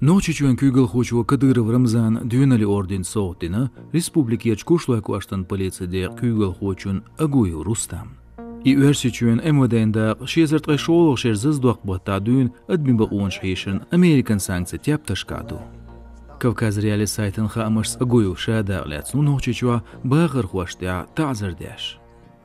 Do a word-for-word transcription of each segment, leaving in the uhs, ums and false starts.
Нохчийчоьнан куьйгалхочо Кадыров Рамзана Доьналлин орден совгӀат дина республикерчу Куршлойн кӀоштан полицин декъан куьйгалхочунна Агуев Рустамна. И Оьрсийчоьнан М В Д-н дакъа ши эзар ткъе шолгӀачу шеран зазадоккху баттахь дуьйна адамийн бакъонаш хьийшаран Американ санкцийн тептаршкахь ду. Кавказ.Реалии сайтан хаамашца, Агуев ша дакъа лаьцна ву Нохчийчохь бахархошна тӀехь таӀзар деш.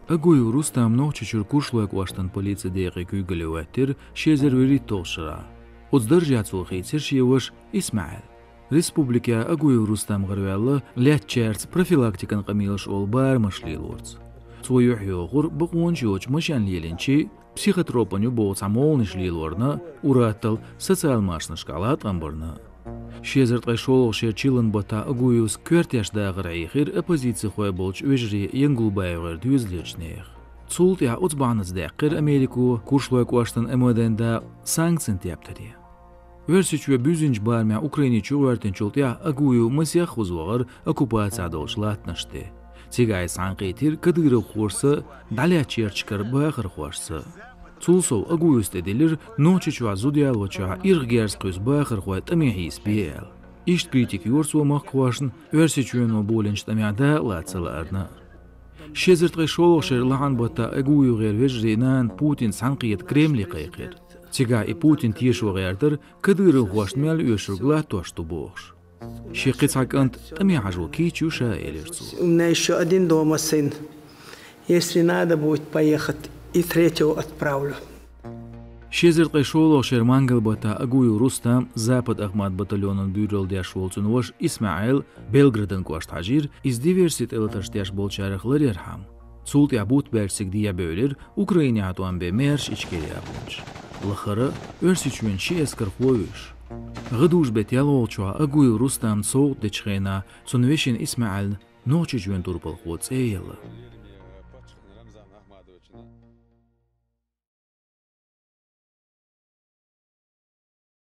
Агуев Рустам Нохчийчуьра Куршлойн кӀоштан полицин декъан куьйгалле хӀоьттира ши эзар вуьрхӀитталгӀачу шарахь. Оцу даржехь цо хийцира шен ваша ИсмаӀил. Республикехь Агуев Рустам гӀараваьлла лаьттачаьрца профилактикан къамелаш олу барамаш лелорца. Цо юьхь йохура бакъонаш йоцчу машен лелийначийн, психотропан ю боху цхьа молханаш лелорна, ур-атталла социал машанашкахь латкъам барна. Ши эзар ткъе шолгӀачу шеран чиллан баттахь Агуевс коьртеш дахар хьийхира оппозицихой болчу вежарийн Янгулбаевгара доьзалерчу нехан. Цул тӀаьхьа оцу бахьанца даьккхира Америко Куршлойн кӀоштан М В Д-н дакъа санкцийн тептаре. Оьрсийчоь буьззинчу барамехь Украине чугӀоьртинчул тӀаьхьа Агуев масех хуза вахара оккупацехь долчу латтанаш тӀе. Цигахь иза цхьаьнакхийтира кадыровхошца а, дӀалечкъинчу шерашкара бахархошца а. Цул сов Агуевс тӀедиллира Нохчийчохь зуда ялочохь ирх герз кхуьссу бахархой тӀаме хьийсабе аьлла. Иштта критика йора цо махкахошна Оьрсийчоьно болийначу тӀамехь дакъалаца ца лаарна. Ши эзар ткъе шолгӀачу шеран лахьан баттахь Агуевгара вежарийн нана Путинца цхьаьнакхета Кремле кхайкхира. Цигахь и Путин тешо гӀертара, кадыровхошна мел оьшург латтош ду бохуш. Шен кхин цхьа кӀант тӀаме хьажо кийча ю ша, элира цо. У меня ещё один дома сын. Если надо будет поехать, и третьего отправлю. Ши эзар ткъе шолгӀачу шеран мангал баттахь Агуев Рустам, Запад Ахмат батальонан буьйралла деш волу цуьнан ваша ИсмаӀил Белгородан кӀошта хьажийра, иза диверсийн тӀелатарш деш болчарах ларъярхьама. Цул тӀаьхьа бутт баьрча цига дехьабевлира Украинехь тӀом бен маьрша Ичкери яханчу. Лахара Оьрсийчоьнан ши эскархо а вуьйш. ГӀадужу беттан ялхолгӀачохь Агуев Рустамна совгӀат дечу хенахь цуьнан вешина ИсмаӀилна Нохчийчоьнан турпалхо цӀе елла.